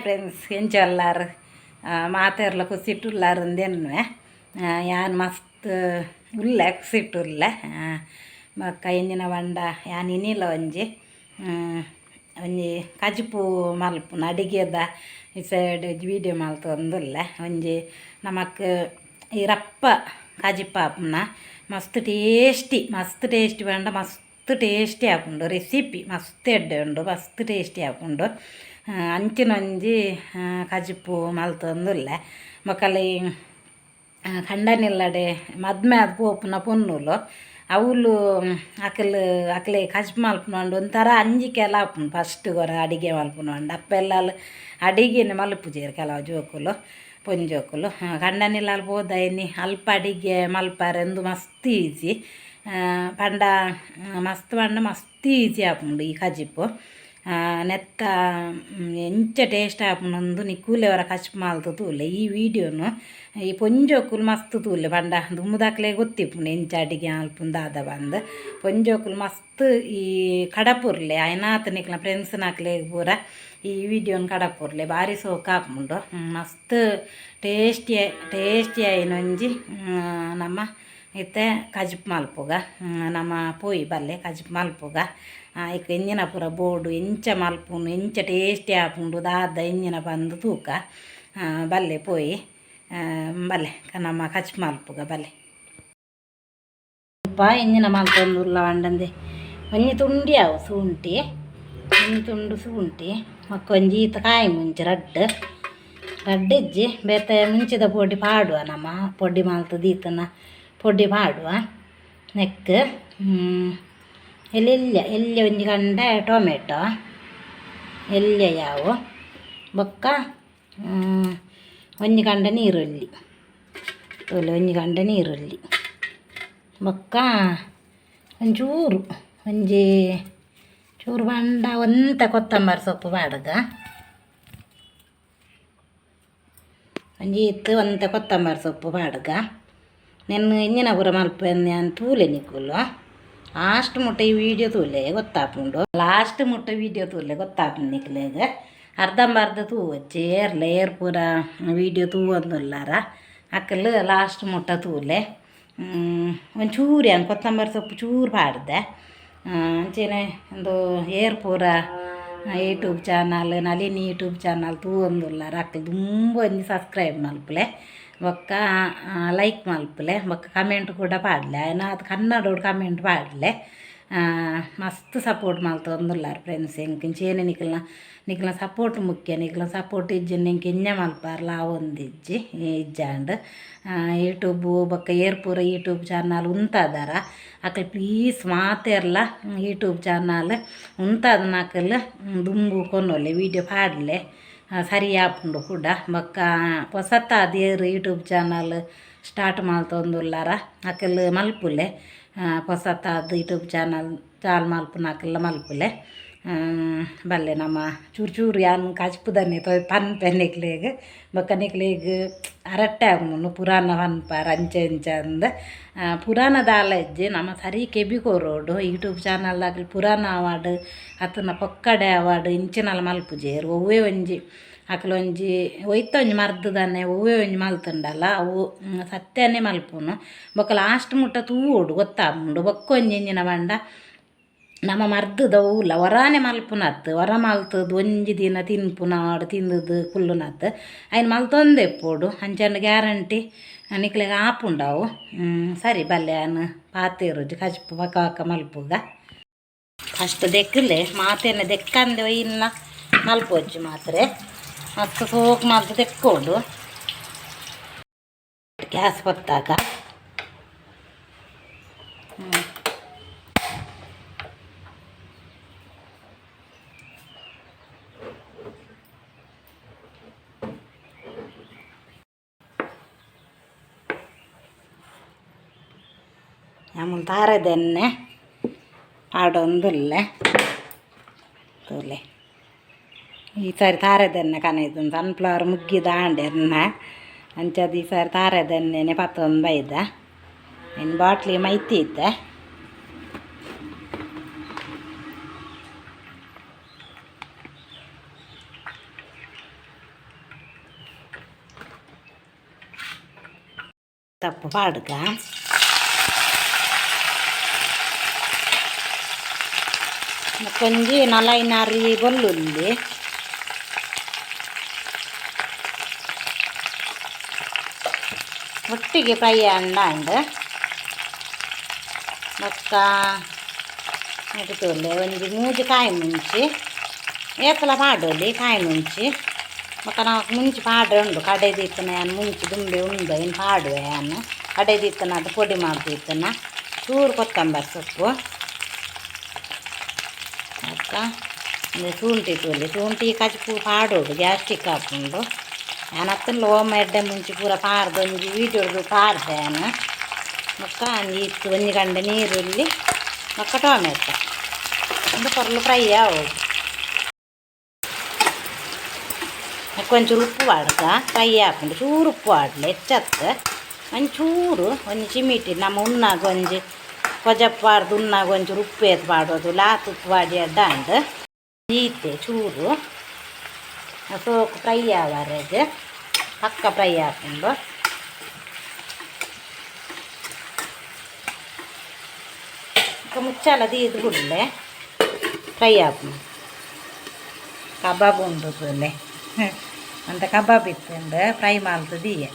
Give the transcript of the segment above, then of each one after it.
Friends, ಎಂಚಲ್ಲಾರ್ ಮಾತೆರ್ಲ ಕುಸಿಟ್ಟುಲ್ಲಾರ್ ಅಂದೆನ್ನುವೆ. ಯಾನ್ ಮಸ್ತ್ ಉಲ್ಲೆ ಕುಸಿಟ್ಟುಲ್ಲೆ. ಬೊಕ್ಕ ಎಂಜಿನ ಪಂಡ ಯಾನ್ ಇನಿಲ ಒಂಜಿ ಒಂಜಿ ಕಜಿಪು ಮಲ್ಪುನ ಅಡಿಗೆದ ಈ ಸೈಡ್ ವೀಡಿಯೋ ಮಲ್ತೊಂದುಲ್ಲೆ. ಒಂಜಿ ನಮಕ್ ಈ ರಪ್ಪ ಕಜಿಪು ಆಪುನ ಮಸ್ತ್ ಟೇಸ್ಟಿ, ಮಸ್ತ್ ಟೇಸ್ಟಿ ಪಂಡ ಮಸ್ತ್ ಟೇಸ್ಟಿ ಆಪುಂಡು. ರೆಸಿಪಿ ಮಸ್ತ್ ಎಡ್ಡೆ ಉಂಡು, ಮಸ್ತ್ ಟೇಸ್ಟಿ ಆಪುಂಡು. ಅಂಚಿನ ಒಂಜಿ ಕಜಿಪು ಮಲ್ತೊಂದುಲ್ಲೆ. ಬೊಕ್ಕಲಿ ಕಂಡನಿಲ್ಲಡೆ ಮದ್ಮೆ ಆದ್ ಪೋಪುನ ಪೊನ್ನುಲು ಅವುಲು ಅಕಲ್ ಅಕ್ಲೆ ಕಜಿಪು ಮಲ್ಪುನ ಒಂಥರ ಅಂಜಿಕೆಲ ಆಪುಂಡು. ಫಸ್ಟ್ ಒರ ಅಡಿಗೆ ಮಲ್ಪುನ ಪಂಡ ಅಪ್ಪೆಲ್ಲಾಲ್ ಅಡಿಗೆನೆ ಮಲ್ಪುಜೆರ್ ಕೆಲವು ಜೋಕುಲು, ಪೊಂಜೋಕುಲು. ಕಂಡನಿಲ್ಲಾಲ್ ಪೋದಾಯಿನಿ ಅಲ್ಪ ಅಡಿಗೆ ಮಲ್ಪರೆ ಉಂದು ಮಸ್ತ್ ಈಜಿ ಪಂಡ, ಮಸ್ತ್ ಪಂಡ ಮಸ್ತ್ ಈಜಿ ಆಪುಂಡು ಈ ಕಜಿಪು. ನೆತ್ತ ಎಂಚ ಟೇಸ್ಟ್ ಆಪುಂಡು ನಿಕುಲೆ ಒರ ಕಜಿಪು ಮಲ್ತ್ ತೂಲೆ. ಈ ವಿಡಿಯೋನು ಈ ಪೊಂಜೋಕುಲು ಮಸ್ತ್ ತೂಲೆ. ಪಂಡ ದುಂಬುದಕ್ಲೆ ಗೊತ್ತಿಪ್ಪುಂಡು ಎಂಚ ಅಡಿಗೆ ಮಲ್ಪುನು ದಾದ ಪಂದ್. ಪೊಂಜೋಕುಲು ಮಸ್ತ್ ಈ ಕಡಪುರ್ಲೆ, ಆಯ್ನಾತ್ ನಿಕ್ಲ್ನ ಫ್ರೆಂಡ್ಸ್ನಕ್ಲೆಗ್ ಪೂರ ಈ ವಿಡಿಯೋನ್ ಕಡಪುರ್ಲೆ. ಬಾರಿ ಸೋಕು ಆಪುಂಡು. ಮಸ್ತ್ ಟೇಸ್ಟಿ ಟೇಸ್ಟಿ ಆಯಿನೊಂಜಿ ನಮ್ಮ ಇತ್ತೆ ಕಜಿಪು ಮಲ್ಪುಗ. ನಮ ಪೋಯಿ ಬಲ್ಲೆ ಕಜಿಪು ಮಲ್ಪುಗ. ಐಕ್ ಎಂಜಿನ ಪೂರ ಬೋಡು, ಎಂಚ ಮಲ್ಪುನು, ಎಂಚ ಟೇಸ್ಟಿ ಆಪುಂಡು, ದಾದ ಎಂಜಿನ ಪಂದ್ ತೂಕ. ಬಲ್ಲೆ ಪೋಯಿ, ಬಲ್ಲೆ ನಮ್ಮ ಕಜಿಪು ಮಲ್ಪುಗ ಬಲ್ಲೆ. ಅಲ್ಪ ಎಂಜಿನ ಮಲ್ತೊಂದುಲ್ಲ ಪಂಡಂದೆ ಒಂಜಿ ತುಂಡಿ ಅವು ಶುಂಠಿ, ಒಂಜಿ ತುಂಡು ಶುಂಠಿ, ಬೊಕ್ಕ ಒಂಜಿ ಈತ ಕಾಯಿ ಮುಂಚಿ ರಡ್ಡ್ ರಡ್ಡ್ ಇಜ್ಜಿ ಬೇತೆ ಮುಂಚಿದ ಪೊಡಿ ಪಾಡುವ. ನಮ್ಮ ಪೊಡಿ ಮಲ್ತ್ ದೀತನ ಪೊಡಿ ಪಾಡುವ. ನೆಕ್ಕ್ ಎಲ್ಯ ಎಲ್ಯ ಒಂಜಿ ಕಂಡೆ ಟೊಮೆಟೊ ಎಲ್ಯ ಯಾವು, ಬೊಕ್ಕ ಒಂಜಿ ಕಂಡೆ ನೀರುಳ್ಳಿ ತೂಲೆ, ಒಂಜಿ ಕಂಡೆ ನೀರುಳ್ಳಿ, ಬೊಕ್ಕ ಒಂಚೂರು, ಒಂಜಿ ಚೂರು ಪಂಡ ಒಂತೆ ಕೊತ್ತಂಬರಿ ಸೊಪ್ಪು ಪಾಡುಗ. ಒಂಜಿ ಇತ್ತು ಒಂತೆ ಕೊತ್ತಂಬರಿ ಸೊಪ್ಪು ಪಾಡುಗ. ನೆನ್ ಎಂಜಿನ ಪೂರ ಮಲ್ಪುವೆ ಯಾನ್ ತೂಲೆ. ನಿಕುಲು ಲಾಸ್ಟ್ ಮುಟ್ಟ ಈ ವಿಡಿಯೋ ತೂಲೆ, ಗೊತ್ತಾಪುಂಡು. ಲಾಸ್ಟ್ ಮುಟ್ಟ ವಿಡಿಯೋ ತೂಲೆ, ಗೊತ್ತಾಪುಂಡು ನಿಕ್ಲೆಗ್. ಅರ್ಧಂಬರ್ಧ ತೂವೊಚ್ಚಿ, ಏರ್ಲ ಏರ್ ಪೂರ ವಿಡಿಯೋ ತೂವೊಂದುಲ್ಲಾರ ಅಕಲ್ ಲಾಸ್ಟ್ ಮುಟ್ಟ ತೂಲೆ. ಒಂಚೂರು ಯಾನ್ ಕೊತ್ತಂಬರಿ ಸೊಪ್ಪು ಚೂರು ಪಾಡ್ದೆ. ಅಂಚೆನೆ ಉಂದು ಏರ್ ಪೂರ YouTube channel, Nalini YouTube channel ತೂವೊಂದುಲ್ಲಾರ ಅಕಲ್ ದುಂಬು ಒಂಜಿ ಸಬ್ಸ್ಕ್ರೈಬ್ ಮಲ್ಪುಲೆ, ಬೊಕ್ಕ ಲೈಕ್ ಮಲ್ಪುಲೆ, ಬೊಕ್ಕ ಕಮೆಂಟ್ ಕೂಡ ಪಾಡ್ಲೆ. ಆಯ್ನಾತ್ ಕನ್ನಡೊಡು ಕಮೆಂಟ್ ಪಾಡ್ಲೆ. ಮಸ್ತ್ ಸಪೋರ್ಟ್ ಮಲ್ತೊಂದುಲ್ಲಾರ್ ಫ್ರೆಂಡ್ಸ್ ಎಂಕ್. ಇಂಚೆನೆ ನಿಕಲ್ನ ನಿಕಲ್ನ ಸಪೋರ್ಟ್ ಮುಖ್ಯ. ನಿಕಲ್ನ ಸಪೋರ್ಟ್ ಇಜ್ಜಿಂಡ ಎಂಕ್ ಎಂಚ ಮಲ್ಪರ್ಲ ಆವೊಂದಿಜ್ಜಿ ಇಜ್ಜಾಂಡ್. ಯೂಟ್ಯೂಬ್ ಬೊಕ್ಕ ಏರ್ ಪೂರ ಯೂಟ್ಯೂಬ್ ಚಾನಲ್ ಉಂತಾದಾರ ಅಕಲ್ ಪ್ಲೀಸ್ ಮಾತೆರ್ಲ ಯೂಟ್ಯೂಬ್ ಚಾನಲ್ ಉಂತಾದನಕಲ್ ದುಂಬು ಕೊನೊಲೆ, ವೀಡಿಯೋ ಪಾಡ್ಲೆ, ಸರಿ ಆಪುಂಡು ಕೂಡ. ಬೊಕ್ಕ ಪೊಸತಾದ್ ಏರ್ ಯೂಟ್ಯೂಬ್ ಚಾನಲ್ ಸ್ಟಾರ್ಟ್ ಮಲ್ತೊಂದುಲ್ಲಾರ ಅಕಲ್ ಮಲ್ಪುಲೆ. ಪೊಸತಾದ್ ಯೂಟ್ಯೂಬ್ ಚಾನಲ್ ಚಾಲ್ ಮಲ್ಪುನಕಲ್ಲ ಮಲ್ಪುಲೆ. ಬಲ್ಲೆ ನಮ ಚೂರು ಚೂರು ಯಾನ್ ಕಜಿಪುದನೆ ಪನ್ಪೆ ನಿಕ್ಲೆಗ್. ಬೊಕ್ಕ ನಿಕ್ಲೆಗ್ ಅರಟ್ಟೆ ಆಪುಂಡು, ಪುರಾಣ ಪನ್ಪರ್ ಅಂಚ ಇಂಚ ಅಂದ್. ಪುರಾಣ ದಾಲ ಇಜ್ಜಿ, ನಮ ಸರಿ ಕೆಬಿ ಕೊರೊಡು. ಯೂಟ್ಯೂಬ್ ಚಾನಲ್ದಕುಲು ಪುರಾಣ ಆವಡ್ ಅತ್ತುಂಡ ಪೊಕ್ಕಡೆ ಆವಡ್ ಇಂಚಿನಲ ಮಲ್ಪುಜೆರ್. ಒವ್ವೇ ಒಂಜಿ ಅಕುಲು ಒಂಜಿ ಒಯ್ತ ಒಂಜಿ ಮರ್ದ್ ದಾನೆ ಒವ್ವೇ ಒಂಜಿ ಮಲ್ತುಂಡಲ ಅವು ಸತ್ಯನೇ ಮಲ್ಪುನು. ಬೊಕ್ಕ ಲಾಸ್ಟ್ ಮುಟ್ಟ ತೂವೊಡು, ಗೊತ್ತಾಪುಂಡು. ಬೊಕ್ಕ ಒಂಜಿ ಎಂಚಿನ ಪಂಡ ನಮ ಮರ್ದ್ದ ಒವ್ಲ ಒರಾನೆ ಮಲ್ಪುನತ್, ಒರ ಮಲ್ತುದು ಒಂಜಿ ದಿನ ತಿನ್ಪುನ ತಿಂದುದು ಕುಲ್ಲುನತ್, ಐನ್ ಮಲ್ತೊಂದೆ ಇಪ್ಪೊಡು. ಅಂಚಾಂಡ ಗ್ಯಾರಂಟಿ ನಿಕ್ಲೆಗ್ ಆಪುಂಡು ಅವು. ಸರಿ ಬಲ್ಲೆ, ಯಾನ್ ಪಾತೆರುಜಿ, ಕಜಿಪು ಪಕ ಪಕ ಮಲ್ಪುಗ. ಫಸ್ಟ್ ದೆಕ್ಕಲೆ ಮಾತೆನ, ದೆಕ್ಕಂದೆ ಒಯ್ಯಿನ ಮಲ್ಪೊಚ್ಚಿ ಮಾತ್ರೆ. ಮಸ್ತ್ ಸೋಕು ಮಲ್ತ್ ದೆಕ್ಕೊಡು. ಗ್ಯಾಸ್ ಪೊತ್ತಾಗ. ಯಾಮುಲ್ ತಾರೆದೆಣ್ಣೆ ಪಾಡೊಂದುಲ್ಲೆ ತೂಲೆ. ಈ ಸಾರಿ ತಾರೆದೆಣ್ಣೆ ಕನೈದು, ಸನ್ಫ್ಲವರ್ ಮುಗ್ಗಿದ ಆಂಡ್ ಎಣ್ಣೆ. ಅಂಚಾದ್ ಈ ಸಾರಿ ತಾರೆದೆಣ್ಣೆನೆ ಪತ್ತೊಂದು ಬೈದ. ಇನ್ನು ಬಾಟ್ಲಿ ಮೈತಿ ಇತ್ತೆ. ತಪ್ಪು ಪಾಡ್ಗ. ಒಂಜಿ ನಲೈನಾರಿ ಬೊಲ್ಲುಲ್ಲಿ. ಒಟ್ಟಿಗೆ ಫ್ರೈ ಅಂಡ ಬೊಕ್ಕ ತೂಲೆ ಒಂಜಿ ಮೂಜಿ ಕಾಯಿ ಮುಂಚಿ ಏತಲ ಪಾಡೊಲಿ ಕಾಯಿ ಮುಂಚಿ. ಬೊಕ್ಕ ನಮಕ್ ಮುಂಚಿ ಪಾಡ್ರೆ ಉಂಡು ಕಡೆ ದೀತನ ಯಾನ್ ಮುಂಚಿ ದುಂಬೆ ಉಂಡು ಐನ್ ಪಾಡುವೆ ಯಾನ್ ಕಡೆ ದೀತನ ಅದು ಪೊಡಿ ಮಾಡ್ದಿತ್ತನ. ಚೂರು ಕೊತ್ತಂಬರಿ ಸೊಪ್ಪು ಬೊಕ್ಕ ಉಂದು ಶುಂಠಿ ತೂಲೆ. ಶುಂಠಿ ಕಜ್ಪು ಪಾಡೊಡು, ಗ್ಯಾಸ್ಟ್ರಿಕ್ ಆಪುಂಡು. ಯಾನ್ ಅತ್ತಂಡ ಓಮ ಎಡ್ಡೆ ಮುಂಚಿ ಪೂರ ಪಾಡ್ದು ಒಂಜಿ ವೀಡಿಯೋಡು ಪಾಡ್ದೆ ಯಾನ್. ಬೊಕ್ಕ ಒಂಜಿ ಇತ್ತು ಒಂಜಿ ಗಂಡೆ ನೀರುಳ್ಳಿ ಬೊಕ್ಕ ಟೊಮೆಟೊ ಉಂದು ಪೊರ್ಲು ಫ್ರೈ ಆವೊಡು. ಒಂಚೂರು ಉಪ್ಪು ಪಾಡ್ಕ ಫ್ರೈ ಆಪುಂಡು. ಚೂರು ಉಪ್ಪು ಪಾಡ್ಲೆ, ಹೆಚ್ಚತ್ತು ಒಂಚೂರು ಒಂಜಿ ಚಿಮಿಟಿ ನಮ್ಮ ಉಣ್ಣಾಗ ಒಂಜಿ ಕೊಜಪು ಪಾಡ್ದು ಉಣ್ಣಾಗ ಒಂಚೂರು ಉಪ್ಪು ಏತ್ ಪಾಡೋದು ಲಾತ್ ಉಪ್ಪು ಪಾಡಿ ಅಡ್ಡ ಅಂಡ್ ಈತೆ ಚೂರು ಸೋಕು ಫ್ರೈ ಆವರೆಗೆ ಪಕ್ಕ ಫ್ರೈ ಆಪುಂಡು. ಬೊಕ್ಕ ಮುಚ್ಚಾಲ ದೀದ್ ಬುಡ್ಲೆ ಫ್ರೈ ಆಪುಂಡು. ಕಬಾಬ್ ಉಂಡು ತೂಲೆ ಅಂತ ಕಬಾಬ್ ಇತ್ತುಂಡು ಫ್ರೈ ಮಲ್ತ್ ದೀಯೆ.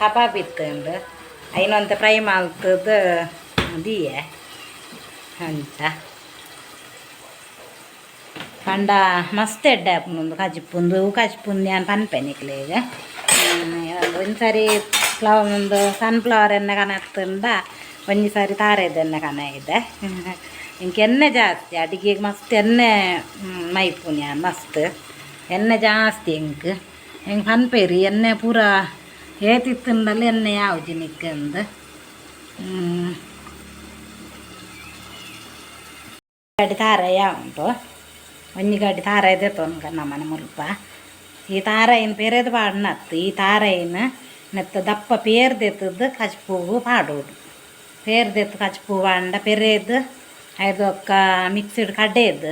ಕಬಾಬ್ ಇತ್ತುಂಡು ಐನ್ ಒಂತೆ ಫ್ರೈ ಮಲ್ತುದು ದೀಯೆ. ಅಂಚ ಪಂಡ ಮಸ್ತ್ ಎಡ್ಡೆ ಆಪುಂಡು ಉಂದು ಕಜಿಪು. ಉಂದು ಕಜಿಪು ಉಂದು ಯಾನ್ ಪನ್ಪೆ ನಿಕ್ಲೆಗ್. ಒಂಜಿ ಸಾರಿ ಫ್ಲವರ್ ಉಂದು ಸನ್ಫ್ಲವರ್ ಎಣ್ಣೆ ಕನತ್ಂಡ ಒಂಜಿ ಸಾರಿ ತಾರೆದ ಎಣ್ಣೆ ಕನೈದೆ. ಎಂಕ್ ಎಣ್ಣೆ ಜಾಸ್ತಿ ಅಡಿಗೆಗ್ ಮಸ್ತ್ ಎಣ್ಣೆ ಮೈಪುನಿ ಯಾನ್. ಮಸ್ತ್ ಎಣ್ಣೆ ಜಾಸ್ತಿ ಎಂಕ್. ಎಂಕ್ ಪನ್ಪೆರ್ ಎಣ್ಣೆ ಪೂರ ಏತ್ ಇತ್ತುಂಡಲ ಎಣ್ಣೆ ಯಾವುಜಿ ನಿಕ್ಕ್ ಅಂದ್. ಗಾಡಿ ತಾರಾಯಿ ಉಂಟು. ಒಂಜಿ ಗಾಡಿ ತಾರಾಯಿ ದೆತ್ತೊನ್ಕ ನಮನ ಮುಲ್ಪ. ಈ ತಾರಾಯಿನ್ ಪೆರೆದ್ ಪಾಡುನತ್ತು. ಈ ತಾರಾಯಿನ್ ನೆತ್ತ ದಪ್ಪ ಪೇರ್ ದೆತ್ತುದು ಕಜ್ಪುಗು ಪಾಡೊಡು. ಪೇರ್ ದೆತ್ತ್ ಕಜ್ಪು ಪಾಂಡ ಪೆರೇದ್ ಐರ್ದ್ ಬೊಕ್ಕ ಮಿಕ್ಸಿಡ್ ಕಡೆದ್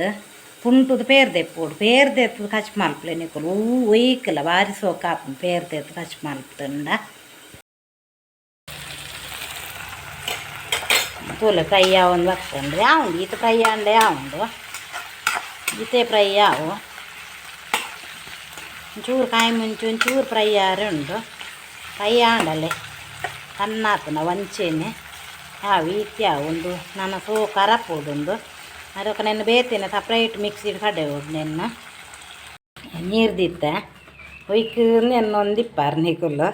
ಪುಂಟುದು ಪೇರ್ ದೆಪ್ಪೊಡು. ಪೇರ್ ದೆತ್ತುದು ಕಜ್ಪು ಮಲ್ಪುಲೆ ನಿಕುಲು ಒವು ಒಯ್ಕ್ಲ ಬಾರಿ ಸೋಕು ಆಪುಂಡು ಪೇರ್ ದೆತ್ತ್ ಕಜ್ಪು ಮಲ್ತುಂಡ. ತೂಲೆ ಫ್ರೈ ಆವೊಂದು ಬತ್ತುಂಡು. ಯಾವುಂಡು ಈತ್ ಫ್ರೈ ಆಂಡ ಯಾವುಂಡು ಈತೆ ಫ್ರೈ ಆವು. ಒಂಚೂರು ಕಾಯಿ ಮುಂಚಿ ಒಂಚೂರು ಫ್ರೈ ಆರೆ ಉಂಡು. ಫ್ರೈ ಆಂಡಲೆ ಸಣ್ಣ ಆತುಂಡ ಒಂಚೆನೆ ಯಾವು ಈತ್ ಯಾವು ಉಂದು ನನ ಸೋಕು ಅರಪೊಡು ಉಂದು. ಅರೊಕ ನೆನ್ ಬೇತೆನೆ ಸಪ್ರೇಟ್ ಮಿಕ್ಸಿಡ್ ಕಡೆವೊಡು. ನೆನ್ನ ನೀರು ದಿತ್ತೆ ಒಯ್ಕ್ ನೆನ್ನೊಂದಿಪ್ಪಾರ್ ನಿಕುಲು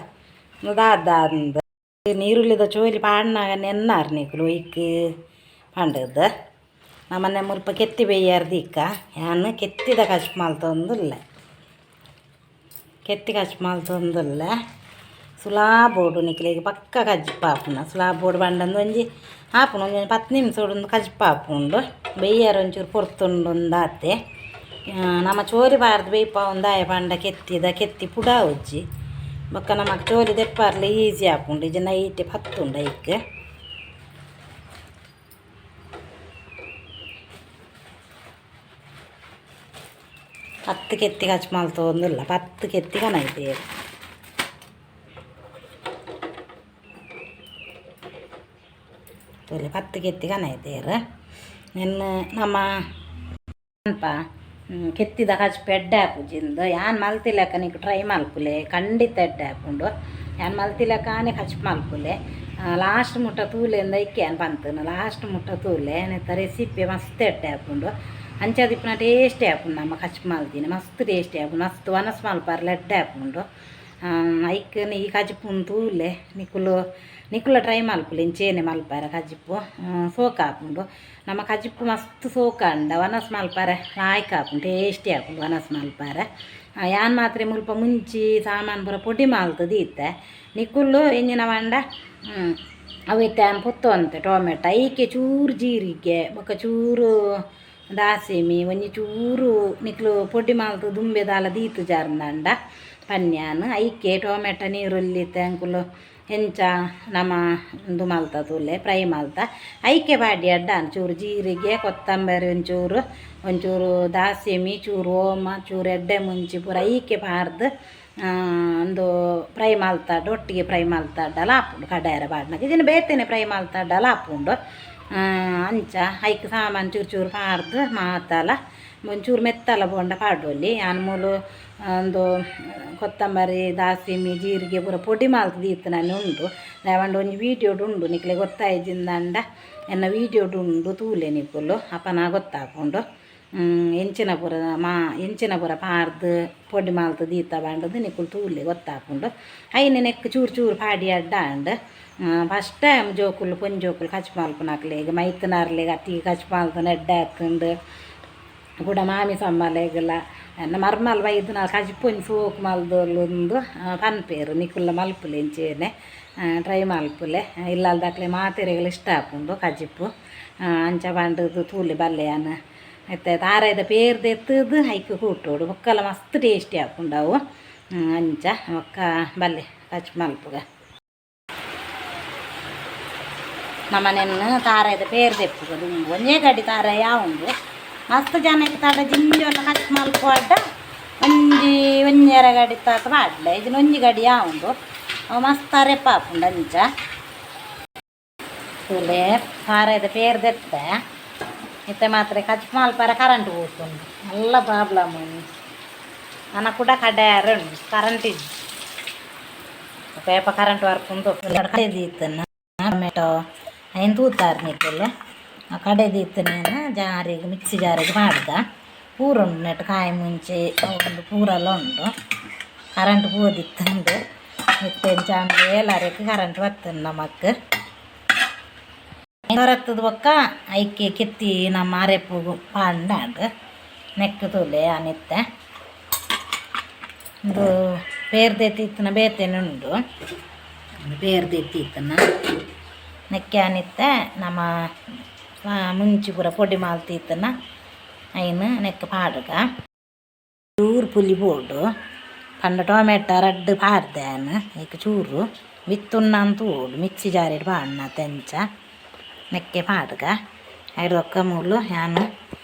ದಾದ ಅಂದ್ ನೀರುಳ್ಳಿದ ಚೋಲಿ ಪಾಡ್ನಾಗ ನೆನ್ನಾರ್ ನಿಕುಲು ಒಯ್ಕ್ ಪಂಡದ್. ನಮನೆ ಮುಲ್ಪ ಕೆತ್ತಿ ಬೇಯ್ಯಾರ್ ದೀಕ. ಯಾನ್ ಕೆತ್ತಿದ ಕಜ್ಪು ಮಲ್ತೊಂದುಲ್ಲೆ. ಕೆತ್ತಿ ಕಜ್ಪು ಮಲ್ತೊಂದುಲ್ಲೆ. ಸುಲಾಬೋಡು ನಿಕ್ಲೆಗ್ ಪಕ್ಕ ಕಜ್ಪು ಆಪುನ. ಸುಲಾಬೋಡು ಪಂಡಂದು ಒಂಜಿ ಆಪುಂಡು ಒಂಜಿ 10 ನಿಮಿಷ ಉಂದು ಕಜ್ಪು ಆಪುಂಡು. ಬೇಯ್ಯಾರ ಒಂಚೂರು ಪೊರ್ತುಂಡು ಉಂದಾತೆ. ನಮ ಚೋಲಿ ಪಾಡ್ದು ಬೇಯ್ಪಾವುಂದು ದಾಯೆ ಪಂಡ ಕೆತ್ತಿದ ಕೆತ್ತಿ ಪುಡ ಆವುಜಿ. ಬೊಕ್ಕ ನಮಕ್ ಚೋಲಿ ದೆಪ್ಪಾರ್ಲ ಈಸಿ ಆಪುಂಡು. ಇಜ್ಜಿಂಡ ಐಟೆ ಪತ್ತುಂಡು ಐಕ್. 10 ಕೆತ್ತಿ ಕಜ್ಪು ಮಲ್ತೊಂದುಲ್ಲ. 10 ಕೆತ್ತಿ ಕನೈದೆರ್ ತೂಲೆ 10 ಕೆತ್ತಿ ಕನೈದೆರ್. ನೆನ್ ನಮ ಪನ್ಪ ಕೆತ್ತಿದ ಕಜ್ಪು ಎಡ್ಡೆ ಆಪುಜಿ ಇಂದು. ಯಾನ್ ಮಲ್ತಿಲೆಕ್ಕ ನಿಕ್ ಟ್ರೈ ಮಲ್ಪುಲೆ, ಖಂಡಿತ ಎಡ್ಡೆ ಆಪುಂಡು. ಯಾನ್ ಮಲ್ತಿಲೆಕ್ಕನೆ ಕಜ್ಪು ಮಲ್ಪುಲೆ. ಲಾಸ್ಟ್ ಮುಟ್ಟ ತೂಲೆಂದ ಐಕೆ ಯಾನ್ ಪಂತುನು. ಲಾಸ್ಟ್ ಮುಟ್ಟ ತೂಲೆ ನೆತ್ತ ರೆಸಿಪಿ ಮಸ್ತ್ ಎಡ್ಡೆ ಆಪುಂಡು. ಅಂಚಾದಿಪ್ಪುನ ಟೇಸ್ಟಿ ಆಪುಂಡು. ನಮ್ಮ ಕಜ್ಪು ಮಲ್ದಿನಿ ಮಸ್ತ್ ಟೇಸ್ಟಿ ಆಪುಂಡು. ಮಸ್ತ್ ವನಸ್ ಮಲ್ಪರ್ಲ ಎಡ್ಡೆ ಆಪುಂಡು. ಐಕ್ ಈ ಕಜ್ಪುನ್ ತೂಲೆ ನಿಕುಲು ನಿಕುಲ ಟ್ರೈ ಮಲ್ಪುಲೆ. ಇಂಚೇನೆ ಮಲ್ಪರ ಕಜ್ಪು ಸೋಕು ಆಪುಂಡು. ನಮ್ಮ ಕಜ್ಪು ಮಸ್ತ್ ಸೋಕಾಂಡ ವನಸ್ ಮಲ್ಪರೆ ಲಾಯ್ಕ್ ಆಪುಂಡು, ಟೇಸ್ಟಿ ಆಪುಂಡು ವನಸ್ ಮಲ್ಪರೆ. ಯಾನ್ ಮಾತ್ರ ಮುಲ್ಪ ಮುಂಚಿ ಸಾಮಾನು ಪೂರ ಪೊಡಿ ಮಲ್ತ್ ದೀತೆ. ನಿಕುಲು ಎಂಜಿನ ಪಂಡ ಅವು ಇತ್ತೆ ಯಾನ್ ಪೊತ್ತೊಂತೆ ಟೊಮೆಟೊ ಐಕೆ ಚೂರು ಜೀರಿಗೆ ಬೊಕ್ಕ ಚೂರು ದಾಸೆಮಿ ಒಂಜಿ ಚೂರು ನಿಕ್ಲು ಪೊಡಿ ಮಲ್ತ್ ದುಂಬೆ ದಾಲ ದೀತ್ ಜಾರ್ಂದಾಂಡ ಪನ್ಯಾನ್. ಐಕೆ ಟೊಮೆಟೊ ನೀರುಳ್ಳಿ ಅಂಕುಲು ಎಂಚ ನಮ ಉಂದು ಮಲ್ತ ತೂಲೆ ಫ್ರೈ ಮಲ್ತ ಐಕೆ ಪಾಡಿ ಅಡ್ಡ ಚೂರು ಜೀರಿಗೆ ಕೊತ್ತಂಬರಿ ಒಂಚೂರು ಒಂಚೂರು ದಾಸಿಮಿ ಚೂರು ಓಮ ಚೂರು ಎಡ್ಡೆ ಮುಂಚಿ ಪೂರ ಐಕೆ ಪಾರ್ದು ಒಂದು ಫ್ರೈ ಮಲ್ತಾಡ್ ಒಟ್ಟಿಗೆ ಫ್ರೈ ಮಲ್ತಾಡಲ ಆಪುಂಡು ಕಡಾಯರ ಪಾಡ್ನಗ ಇದನ್ನು ಬೇತೆನೆ ಫ್ರೈ ಮಲ್ತಾಡಲ ಆಪುಂಡು ಅಂಚ ಐಕ್ ಸಾಮಾನು ಚೂರು ಚೂರು ಪಾರ್ದು ಮಾತಲ ಒಂಚೂರು ಮೆತ್ತಲ ಬೋಂಡ ಪಾಡೊಲಿ ಯಾನ್ ಮೂಲು ಒಂದು ಕೊತ್ತಂಬರಿ ದಾಸಿಮಿ ಜೀರಿಗೆ ಪೂರ ಪೊಡಿ ಮಲ್ತ್ ದೀತುನನೆ ಉಂಡು ದಾಯೆಪಂಡ ಒಂಜಿ ವೀಡಿಯೋಡು ಉಂಡು ನಿಕ್ಲೆ ಗೊತ್ತಾಯಿಜಿಂದಂಡ ಎನ್ನ ವೀಡಿಯೋಡು ಉಂಡು ತೂಲೆ ನಿಕುಲು ಅಪನ ಗೊತ್ತಾಪುಂಡು ಎಂಚಿನ ಪೂರ ಮಾ ಎಂಚಿನ ಪೂರ ಪಾರ್ದ್ ಪೊಡಿ ಮಲ್ತ್ ದೀತ ಪಂಡುದು ನಿಕುಲು ತೂಲೆ ಗೊತ್ತಾಪುಂಡು ಐನೆ ನೆಕ್ಕ್ ಚೂರು ಚೂರು ಪಾಡಿ ಅಡ್ಡ ಆಂಡ್ ಫಸ್ಟ್ ಟೈಮ್ ಜೋಕುಲು ಪೊಂಜೋಕುಲು ಕಜ್ಪು ಮಲ್ಪುನಕ್ಲೆಗ್ ಮೈತುನಾರ್ಲೆಗ್ ಅತಿ ಕಜ್ಪು ಮಲ್ತುನ ಎಡ್ಡೆ ಆತುಂಡು ಕುಡ ಮಾಮಿ ಸಮ್ಮಲೆಗ್ಲ ಎನ್ನ ಮರ್ಮಲ್ ಬೈದುನ ಕಜ್ಪು ಒಂಜಿ ಸೋಕು ಮಲ್ದೊಲುಂದು ಪನ್ಪೆರ್ ನಿಕುಲ್ಲ ಮಲ್ಪುಲೆ ಇಂಚೆನೆ ಟ್ರೈ ಮಲ್ಪುಲೆ ಇಲ್ಲಲ್ದಕ್ಲೆ ಮಾತೆರೆಗ್ಲ ಇಷ್ಟ ಆಪುಂಡು ಕಜಿಪು ಅಂಚ ಪಂಡುದು ತೂಲೆ ಬಲ್ಲೆ ಯಾನ್ ಇತ್ತೆ ತಾರಾಯ್ದ ಪೇರ್ ದೆತ್ತುದು ಐಕ್ ಕೂಟೋಡು ಬೊಕ್ಕಲ ಮಸ್ತ್ ಟೇಸ್ಟಿ ಆಪುಂಡು ಅವು ಅಂಚ ಬೊಕ್ಕ ಬಲ್ಲೆ ಕಜ್ಪು ಮಲ್ಪುಗ ನಮನೆನ್ ತಾರಾಯ್ದ ಪೇರ್ ದೆಪ್ಪುಗ ದುಂಬು ಒಂಜೇ ಗಡಿ ತಾರಾಯಿ ಆವುಂಡು ಮಸ್ತ್ ಜನಕ್ಕೆ ತಡ ಜಿಂಜೊಲ ಕಟ್ ಮಲ್ಪುವಡ ಒಂಜಿ ಒಂಜರ ಗಡಿ ತಾತ ಪಾಡ್ಲೆ ಇಜ್ಜಿಂಡ ಒಂಜಿ ಗಡಿ ಆವುಂಡು ಅವು ಮಸ್ತ್ ಅರೆಪ ಆಪುಂಡು ಅಂಚ ತೂಲೆ ತಾರಾಯ್ದ ಪೇರ್ ದೆತ್ತೆ ಇತ್ತೆ ಮಾತ್ರ ಕಜ್ಪು ಮಲ್ಪರೆ ಕರೆಂಟ್ ಪೋತುಂಡು ಮಲ್ಲ ಪ್ರಾಬ್ಲಮ್ ನನ ಕುಡ ಕಡೆಯಾರ ಉಂಡು ಕರೆಂಟ್ ಇಜ್ಜಿ ಏಪ ಕರೆಂಟ್ ಬರ್ಪುಂಡು ಕಡೆ ದೀತನ ಟೊಮೆಟೊ ಐನ್ ತೂತಾರ್ ನಿಕುಲು ಆ ಕಡೆ ದೀತನೇನ ಜಾರಿಗೆ ಮಿಕ್ಸಿ ಜಾರಿಗೆ ಪಾಡ್ದ ಪೂರ ಉಂಡು ನೆಟ್ ಕಾಯಿ ಮುಂಚಿ ಉಂಡು ಪೂರೆಲ್ಲ ಉಂಡು ಕರೆಂಟ್ ಪೋದಿತ್ತುಂಡು ಇತ್ತೆ ಎಂಚ ಏಲಾರಕ್ಕೆ ಕರೆಂಟ್ ಬತ್ತುಂಡು ನಮಕ್ ಹೊರತ್ತದ ಬೊಕ್ಕ ಐಕೆ ಕೆತ್ತಿ ನಮ್ಮ ಅರೆಪುಗು ಪಾಂಡಾಂಡ್ ನೆಕ್ ತೂಲೆ ಆನಿತ್ತೆ ಉಂದು ಪೇರ್ದೆತ್ತಿತ್ತಿನ ಬೇತೆನೆ ಉಂಡು ಪೇರ್ದೆತ್ತಿತ್ತಿನ ನೆಕ್ಕೆ ಆನಿತ್ತೆ ನಮ್ಮ ಮುಂಚಿ ಪೂರ ಪೊಡಿ ಮಲ್ತಿತ್ತನ ಐನ್ ನೆಕ್ ಪಾಡುಗ ಚೂರು ಪುಲಿ ಬೋಡು ಪಂಡ ಟೊಮೆಟೊ ರಡ್ಡ್ ಪಾಡ್ದೆ ಯಾನ್ ಐಕ್ ಚೂರು ವಿತ್ತುಂಡಾಂದ್ ತೂವೊಡು ಮಿಕ್ಸಿ ಜಾರಿಡ್ ಪಾಡ್ನ ಅಂಚ ನೆಕ್ಕೆ ಪಾಡುಗ ಐಡ್ದ್ ಬೊಕ್ಕ ಮೂಲು ಯಾನ್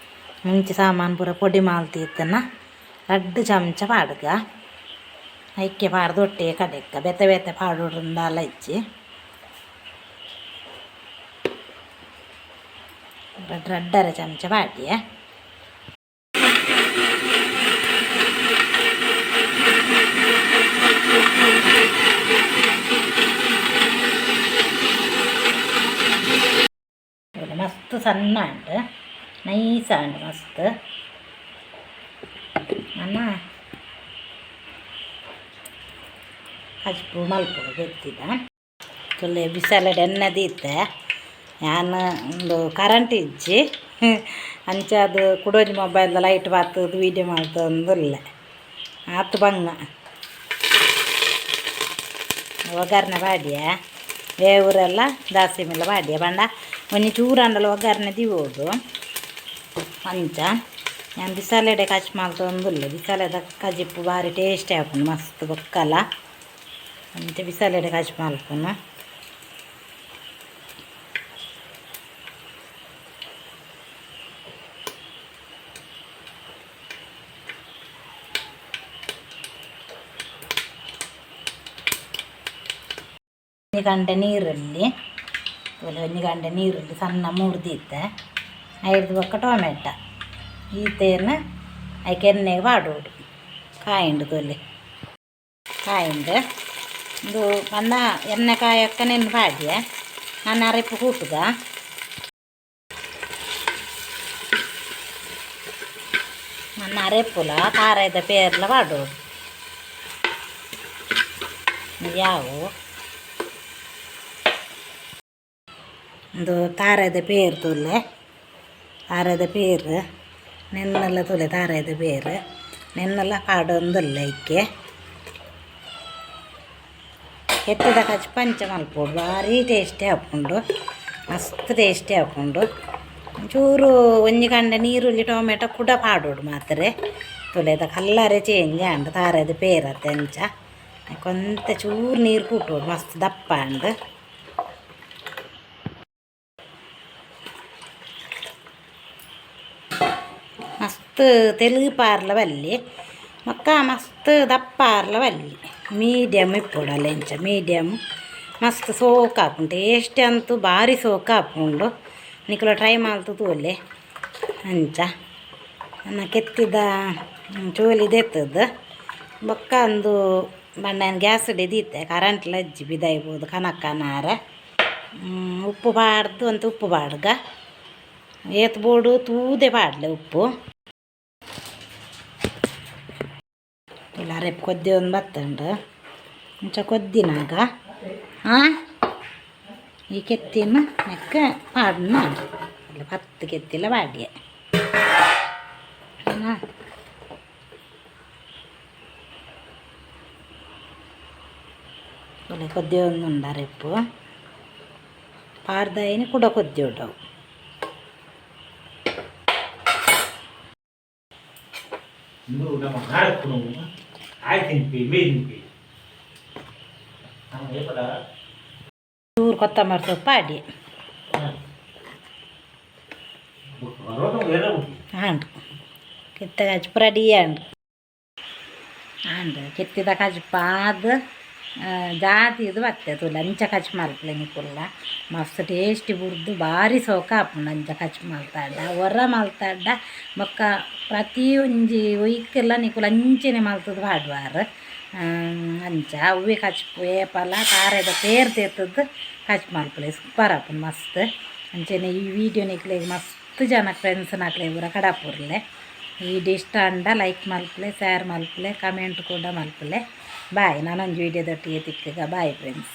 ಮುಂಚಿ ಸಾಮಾನು ಪೂರ ಪೊಡಿ ಮಲ್ತಿತ್ತನ ರಡ್ಡ್ ಚಮಚ ಪಾಡುಗ ಐಕೆ ಪಾಡ್ದ್ ಒಟ್ಟಿಗೆ ಕಡೆಕ್ಕ ಬೇತೆ ಬೇತೆ ಪಾಡೊಡುಂದಾಲ ಇಜ್ಜಿ ರಡ್ಡ್ ರಡ್ಡರೆ ಚಮಚ ಪಾಡ್ಯೆ ಮಸ್ತ್ ಸಣ್ಣ ಆಂಡ್ ನೈಸ್ ಆಂಡ್ ಮಸ್ತ್ ನನ ಕಜ್ಪು ಮಲ್ಪೊಡು ಬೆತ್ತಿದ ತುಲೆ ಬಿಸಲೆಡ್ ಎಣ್ಣೆ ದೀತೆ ಯಾನ್ ಉಂದು ಕರೆಂಟ್ ಇಜ್ಜಿ ಅಂಚಾದ್ ಕುಡೊಂಜಿ ಮೊಬೈಲ್ದ ಲೈಟ್ ಪತ್ತುದು ವೀಡಿಯೋ ಮಲ್ತೊಂದುಲ್ಲೆ ಆತ್ ಬಂಗ ಒಗ್ಗರ್ಣೆ ಪಾಡ್ಯೆ ಬೇವುರೆಲ್ಲ ದಾಸಿಮಿಲ್ಲ ಪಾಡ್ಯೆ ಪಂಡ ಒಂಜಿ ಚೂರಾಂಡಲ ಒಗ್ಗರ್ಣೆ ದೀವೊಡು ಅಂಚ ಯಾನ್ ಬಿಸಲೆಡೆ ಕಚ್ ಮಲ್ತೊಂದುಲ್ಲೆ ಬಿಸಲೆದ ಕಜಿಪು ಬಾರಿ ಟೇಸ್ಟಿ ಆಪುಂಡು ಮಸ್ತ್ ಬೊಕ್ಕಲ ಅಂಚ ಬಿಸಲೆಡೆ ಕಜ್ಪು ಮಲ್ಪುನು ಒಂಜಿ ಗಂಟೆ ನೀರುಳ್ಳಿ ತೂಲೆ ಒಂಜಿ ಗಂಟೆ ನೀರುಳ್ಳಿ ಸಣ್ಣ ಮೂರ್ದಿತ್ತೆ ಐಡ್ದ್ ಬೊಕ್ಕ ಟೊಮೆಟೊ ಈತೇನ್ ಐಕ್ ಎಣ್ಣೆಗ್ ಪಾಡೊಡು ಕಾಯಿಂಡು ತೂಲೆ ಕಾಯಿಂಡು ಉಂದು ಪಂಡ ಎಣ್ಣೆ ಕಾಯಕ್ಕ ನೆನ್ ಪಾಡ್ಯೆ ನನ ಅರೆಪು ಕೂಟುಗ ನನ ಅರೆಪುಲ ತಾರಾಯ್ದ ಪೇರ್ಲ ಪಾಡೊಡು ಯಾವು ಉಂದು ತಾರಾಯ್ದ ಪೇರ್ ತೂಲೆ ತಾರಾಯ್ದ ಪೇರ್ ನೆನ್ನೆಲ್ಲ ತೂಲೆ ತಾರಾಯ್ದ ಪೇರ್ ನೆನ್ನೆಲ್ಲ ಪಾಡೊಂದುಲ್ಲೆ ಐಕೆ ಕೆತ್ತಿದ ಕಜ್ಪು ಅಂಚ ಮಲ್ಪೊಡು ಬಾರಿ ಟೇಸ್ಟಿ ಆಪುಂಡು ಮಸ್ತ್ ಟೇಸ್ಟಿ ಆಪುಂಡು ಒಂಚೂರು ಒಂಜಿ ಕಂಡೆ ನೀರುಳ್ಳಿ ಟೊಮೆಟೊ ಕುಡ ಪಾಡೊಡು ಮಾತ್ರೆ ತುಲೆದ ಕಲ್ಲರೆ ಚೇಂಜ್ ಆಂಡ್ ತಾರಾಯ್ದ ಪೇರತ್ತೆ ಅಂಚ ಕೊಂತೆ ಚೂರು ನೀರು ಕೂಟೋಡು ಮಸ್ತ್ ದಪ್ಪ ಅಂಡ್. ಮಸ್ತ್ ತೆಲುಗು ಪಾರ್ಲ ಬಲ್ಲಿ ಬೊಕ್ಕ ಮಸ್ತ್ ದಪ್ಪ ಆರ್ಲ ಬಲ್ಲಿ, ಮೀಡಿಯಮ್ ಇಪ್ಪೊಡಲ್ಲ ಇಂಚ ಮೀಡಿಯಮ್. ಮಸ್ತ್ ಸೋಕು ಆಪುಂಡು, ಟೇಸ್ಟ್ ಅಂತೂ ಬಾರಿ ಸೋಕು ಆಪುಂಡು. ನಿಕುಲು ಟ್ರೈ ಮಲ್ತು ತೂಲೆ. ಅಂಚ ನನ್ನ ಕೆತ್ತಿದ ಚೋಲಿ ದೆತ್ತದು ಬೊಕ್ಕ ಅಂದು ಬಣ್ಣ ಗ್ಯಾಸ್ ದೀತೆ, ಕರೆಂಟ್ ಲಜ್ಜಿ ಬಿದಾಯ್ಬೋದು ಕನಕನಾರೆ. ಉಪ್ಪು ಪಾಡ್ದು ಅಂತ ಉಪ್ಪು ಪಾಡ್ಗ, ಏತ್ ಬೋಡು ತೂದೆ ಪಾಡ್ಲೆ ಉಪ್ಪು. ಇಲ್ಲ ಅರೆಪ್ ಕೊದ್ದಿ ಒಂದು ಬತ್ತುಂಡು. ಇಂಚ ಕೊದ್ದಿನಾಗ ಈ ಕೆತ್ತಿನ ನೆಕ್ಕ ಪಾಡ್ನ ಅಲ್ಲ, 10 ಕೆತ್ತಿಲ ಪಾಡ್ಯೆ. ಒಲೆ ಕೊದ್ದಿ ಒಂದು ಉಂಡು. ಅರೆಪ್ಪು ಪಾಡ್ದಾಯಿನಿ ಕುಡ ಕೊದ್ದಿ ಉಂಡವು. ಇಂದು ನಮ್ಮ ಕಾರಕ್ಕುನು ಆಯ್ ತಿನ್ಪಿ ಮೇ ತಿನ್ಪಿ ನಮ್ಮ ಏಪದ. ಚೂರು ಕೊತ್ತಂಬರಿ ಸೊಪ್ಪು ಪಾಡಿ. ರೋಗ. ಆಂಡ್ ಕೆತ್ತ ಕಜ್ಪು ರೆಡಿ ಆಂಡ್. ಆಂಡ್ ಕೆತ್ತಿದ ಕಜ್ಪು ಆದ್ ಜಾತಿ ಇದು ಬತ್ತೆ ತೂಲೆ. ಅಂಚ ಕಜ್ಪು ಮಲ್ಪಲೆ ನಿಕುಲ್ಲ, ಮಸ್ತ್ ಟೇಸ್ಟಿ ಬುಡ್ದು ಬಾರಿ ಸೋಕ ಆಪುಂಡು. ಅಂಚ ಕಜ್ಪು ಮಲ್ತಾಂಡ, ಒರ ಮಲ್ತಾಂಡ ಬೊಕ್ಕ ಪ್ರತಿಯೊಂಜಿ ಒಯ್ಕೆಲ್ಲ ನಿಕುಲು ಅಂಚನೆ ಮಲ್ತುದು ಪಾಡುವಾರ್. ಅಂಚ ಅವ್ವೆ ಕಜ್ಪು ಏಪಲ ತಾರೆದ ಪೇರ್ ದೇತುದು ಕಜ್ಪು ಮಲ್ಪಲೆ, ಸೂಪರ್ ಆಪುಂಡು ಮಸ್ತ್. ಅಂಚನೆ ಈ ವೀಡಿಯೋ ನಿಕ್ಲೆಗ್ ಮಸ್ತ್ ಜನ ಫ್ರೆಂಡ್ಸ್ನಕ್ಲೆಗ್ ಪೂರ ಕಡಪುರ್ಲೆ. ವೀಡಿಯೋ ಇಷ್ಟ ಆಂಡ ಲೈಕ್ ಮಲ್ಪಲೆ, ಶೇರ್ ಮಲ್ಪಲೆ, ಕಮೆಂಟ್ ಕೂಡ ಮಲ್ಪಲೆ. ಬಾಯ್, ನಾನೊಂಜಿ ವೀಡಿಯೋದೊಟ್ಟಿಗೆ ತಿಕ್ಕುಗ. Bye friends.